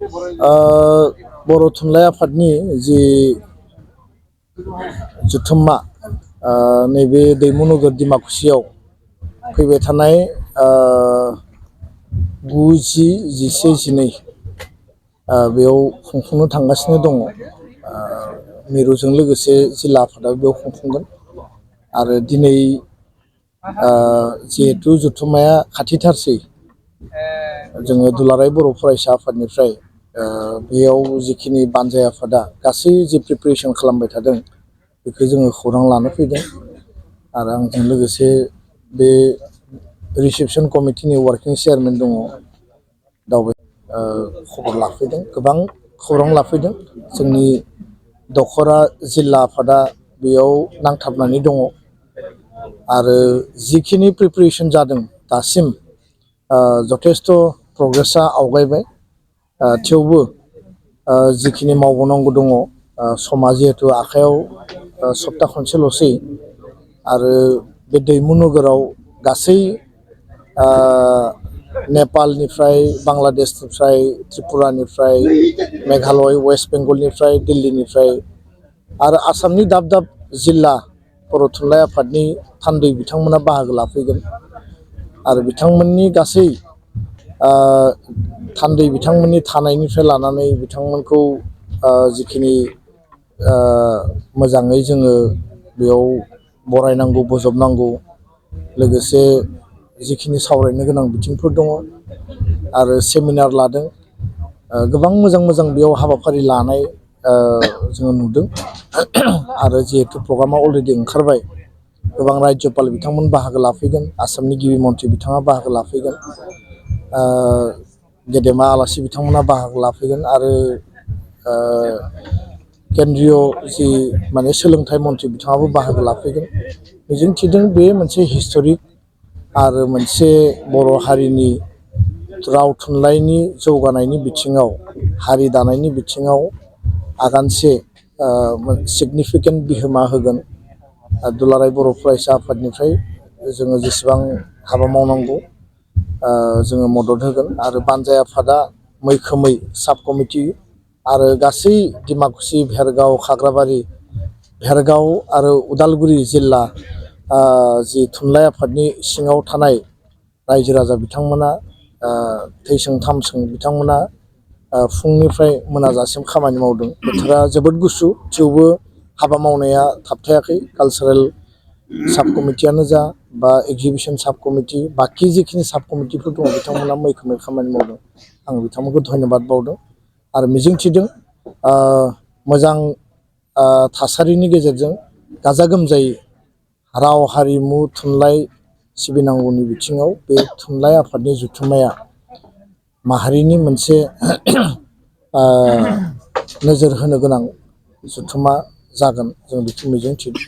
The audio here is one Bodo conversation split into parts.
बर' थुनलाइ आफादनि जि जथुम्मा नैबे दैमु नोगोर डिमाकुसियाव फैबाय थानाय 9-10-11-12 बेयाव खुंफुंनो थांगासिनो दङ। मिरुजों लोगोसे जिल्ला आफादाबो बेयाव खुंफुंगोन आरो दिनै जिहेथु जथुम्माया खाथिथारसै, जोङो दुलाराय बर' फरायसा आफादनिफ्राय बेयाव जिखिनि बानजाय आफादा गासै जि प्रिपेरेसन खालामबाय थादों बेखौ जोङो खौरां लानो फैदों आरो आंजों लोगोसे बे रिसेपसन कमिटिनि वार्किं चेयारमेन दङ, खबर लाफैदों, गोबां खौरां लाफैदों। जोंनि दखरा जिल्ला आफादा बेयाव नांथाबनानै दङ आरो जिखिनि प्रिपेरेसन जादों दासिम जथेस्थ' प्रग्रेसा आवगायबाय, थेवबो जिखिनि मावबावनांगौ दङ, समा जिहेथु आखायाव सप्ता खनसेल'सै आरो बे दैमु नोगोराव गासै नेपालनिफ्राय, बांलादेशनिफ्राय, त्रिपुरानिफ्राय, मेघालय, वेस्ट बेंगलनिफ्राय, दिल्लीनिफ्राय आरो आसामनि दाब दाब जिल्ला बर' थुनलाइ आफादनि थान्दै बिथांमोना बाहागो लाफैगोन आरो बिथांमोननि गासै थान्दै बिथांमोननि थानायनिफ्राय लानानै बिथांमोनखौ जिखिनि मोजाङै जोङो बेयाव बरायनांगौ, बोजबनांगौ, लोगोसे जिखिनि सावरायनो गोनां बिथिंफोर दङ आरो सेमिनार लादों। गोबां मोजां मोजां बेयाव हाबाफारि लानाय जोङो नुदों आरो जिहेथु प्रग्रामा अलरेडि ओंखारबाय, गोबां रायजोपाल बिथांमोन बाहागो लाफैगोन, आसामनि गिबि मन्थ्रि बिथाङा बाहागो लाफैगोन, गेदेमा आलासि बिथांमोना बाहागो लाफैगोन आरो केन्द्रीय जि माने सोलोंथाइ मन्थ्रि बिथाङाबो बाहागो लाफैगोन। मिजिंथिदों बे मोनसे हिस्ट'रिक आरो मोनसे बर' हारिनि राव थुनलाइनि जौगानायनि बिथिङाव, हारि दानायनि बिथिङाव आगानसे सिगनिफिकेन्ट बिहोमा होगोन। दुलाराय बर' फरायसा आफादनिफ्राय जोङो जेसेबां हाबा मावनांगौ जोङो मदद होगोन आरो बानजाय आफादा मैखोमै साब कमिटि आरो गासै डिमाकुसि, भेरगाव, खाग्राबारि, भेरगाव आरो उदालगुरि जिल्ला जि थुनलाइ आफादनि सिङाव थानाय रायजो राजा बिथांमोना, थैसों थामसों बिथांमोना फुंनिफ्राय मोनाजासिम खामानि मावदों। बोथोरा जोबोद गुसु, थेवबो हाबा मावनाया थाबथायाखै। कालसारेल साब कमिटियानो जा बा एक्जिबिसन साब कमिटि, बाखि जिखिनि साब कमिटिफोर दङ बिथांमोना मैखोमै खामानि मावदों। आं बिथांमोनखौ धन्यबाद बावदों आरो मिजिंथिदों मोजां थासारिनि गेजेरजों गाजा गोमजायै राव हारिमु थुनलाइ सिबिनांगौनि बिथिङाव बे थुनलाइ आफादनि जथुम्माया माहारिनि मोनसे नोजोर होनो गोनां जथुम्मा जागोन, जों बेखौ मिजिंथिदों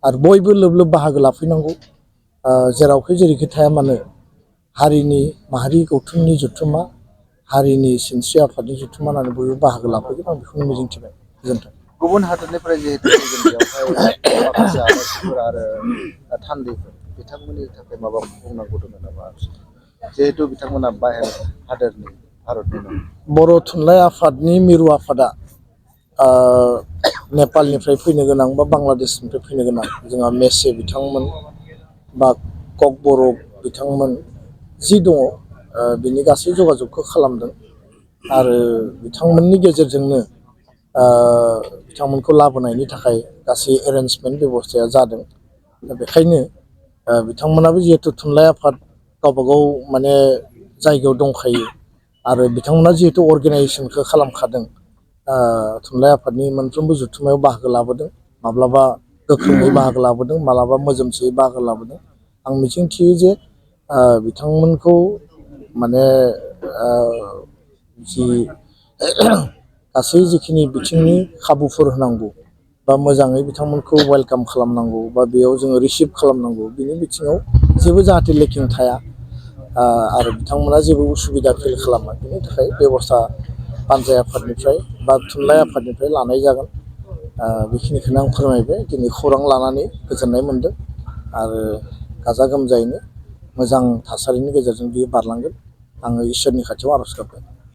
आरो बयबो लोब लोब बाहागो लाफैनांगौ। जेरावखि जेरैखि थाया मानो हारिनि माहारि गौथुमनि जथुम्मा, हारिनि सिनस्रि आफादनि जथुम्मा होननानै बयबो बाहागो लाफैगोन, आं बेखौनो मिजिंथिबाय। गोजोन्थों। गुबुन हादरनिफ्राय जिहेतु बेवहाय माखासे आलासिफोर आरो थान्दैफोर बिथांमोननि थाखाय माबा बुंनांगौ दङ नामा? जिहेतु बिथांमोना बाहेर हादोरनि, भारतनि नङा। बर' थुनलाइ आफादनि मिरु आफादा नेपालनिफ्राय फैनो गोनां बा बांलादेशनिफ्राय फैनो गोनां जोंहा मेसे बिथांमोन बा ककबरक बिथांमोन जि दङ, बिनि गासै जगाजगखौ खालामदों आरो बिथांमोननि गेजेरजोंनो बिथांमोनखौ लाबोनायनि थाखाय गासै एरेन्जमेन्ट बेब'स्थाया जादों। दा बेखायनो बिथांमोनाबो जिहेथु थुनलाइ आफाद गावबागाव माने जायगायाव दंखायो आरो बिथांमोना जिहेतु अर्गेनाइजेसनखौ खालामखादों, थुनलाइ आफादनि मोनफ्रोमबो जथुम्मायाव बाहागो लाबोदों, माब्लाबा गोख्रोङै बाहागो लाबोदों, माब्लाबा मोजोमसेयै बाहागो लाबोदों। आं मिजिंथियो जे बिथांमोनखौ माने जि गासै जिखिनि बिथिंनि खाबुफोर होनांगौ बा मोजाङै बिथांमोनखौ वेलकाम खालामनांगौ बा बेयाव जोङो रिसिभ खालामनांगौ, बिनि बिथिङाव जेबो जाहाथे लेकिं थाया आरो बिथांमोना जेबो उसुबिदा फिल खालामा, बिनि थाखाय बेब'स्था बानजाय आफादनिफ्राय बा थुनलाइ आफादनिफ्राय लानाय जागोन। बेखिनिखौनो आं फोरमायबाय। दिनै खौरां लानानै गोजोननाय मोन्दों आरो गाजा गोमजायैनो मोजां थासारिनि गेजेरजों बियो बारलांगोन। आङो इसोरनि खाथियाव आर'ज गाबबाय।